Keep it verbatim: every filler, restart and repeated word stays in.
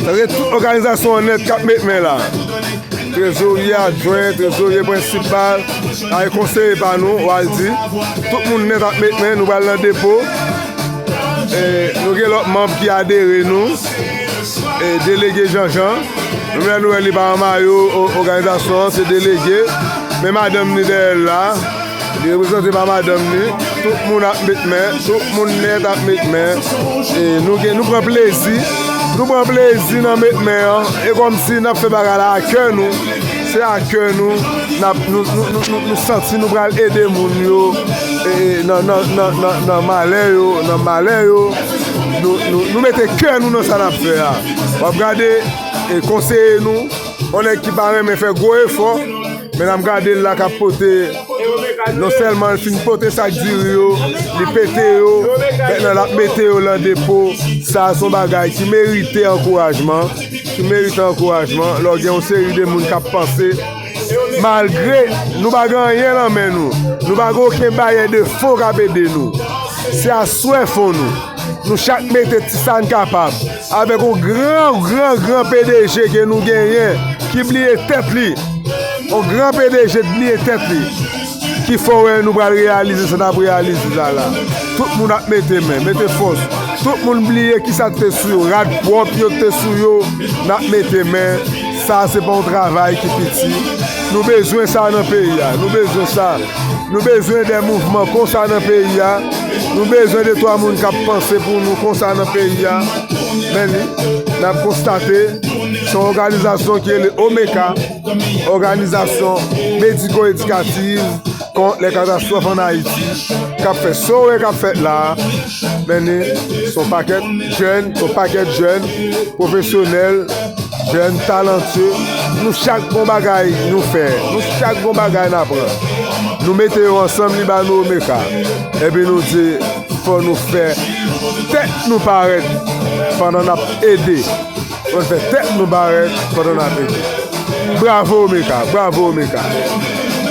Sa se tout òganizasyon an nèt k ap met men la. Trezorye adjwen, trezorye prensipal, ay konseye pa nou, Waldy. Tout moun nèt ap met men, nou pral nan depo. E, nou gen lòt manm ki adere nou. E, delege Janjan. Nou menm nou wè li pa an mayo o-, òganizasyon an, se delege. Men madanm ni dèyè l la. Li reprezante pa madanm ni. Tout moun ap met men. Tout moun nèt ap met men. E nou gen, nou pran plezi. Nou pran plezi nan met men an. E kòmsi n ap fè bagay la a kè nou. Se a kè nou. N ap, nou, nou, nou, nou, nou santi nou pral ede moun yo. E nan, nan, nan, nan, nan malè yo, nan malè yo. Nou, nou, nou mete kè nou nan sa n ap fè a. W ap gade, e konseye nou. Yon nèg ki pa renmen fè gwo efò, men n ap gade l la k ap pote, non sèlman l fin pote sak diri yo, li pete yo, mentnan l ap mete yo lan depo. Sa a se yon bagay ki merite ankourajman, ki merite ankourajman. Lè w gen yon seri de moun k ap panse, malgre nou pa gen anyen lan men nou, nou pa gen okenn bayè de fon k ap ede nou. Se aswè fon nou. Nou chak mete ti sa n kapab. Avèk yon gran, gran, gran P D G ke nou genyen, ki bliye tèt li. Yon gran P D G t bliye tèt li. Ki fè w wè nou pral reyalize sa n ap reyalize la la. Tout moun ap mete men, mete fòs. Tout moun bliye kisa k te sou yo. Rad pwòp yo k te sou yo, n ap mete men. Sa se pa yon travay ki piti. Nou bezwen sa nan peyi a. Nou bezwen sa. Nou bezwen de mouvman konsa nan peyi a. Nou bezwen de twa moun k ap panse pou nou konsa nan peyi a. Men li, n ap konstate, se yon òganizasyon ki rele Omeka, òganizasyon mediko-edikativ kont lè katastwòf ann Ayiti, k ap fè sa w wè k ap fèt la a. Men li, se yon pakèt jèn, se yon pakèt jèn pwofesyonèl, jèn talantye. Nou chak gon bagay nou fè, nou chak gon bagay n aprann. Nou mete yo ansanm, li ba nou Omeka. Epi nou di, fò nou fè tèt nou parèt pandan n ap ede. Fò n fè tèt nou parèt pandan n ap ede. Bravo Omeka, bravo Omeka.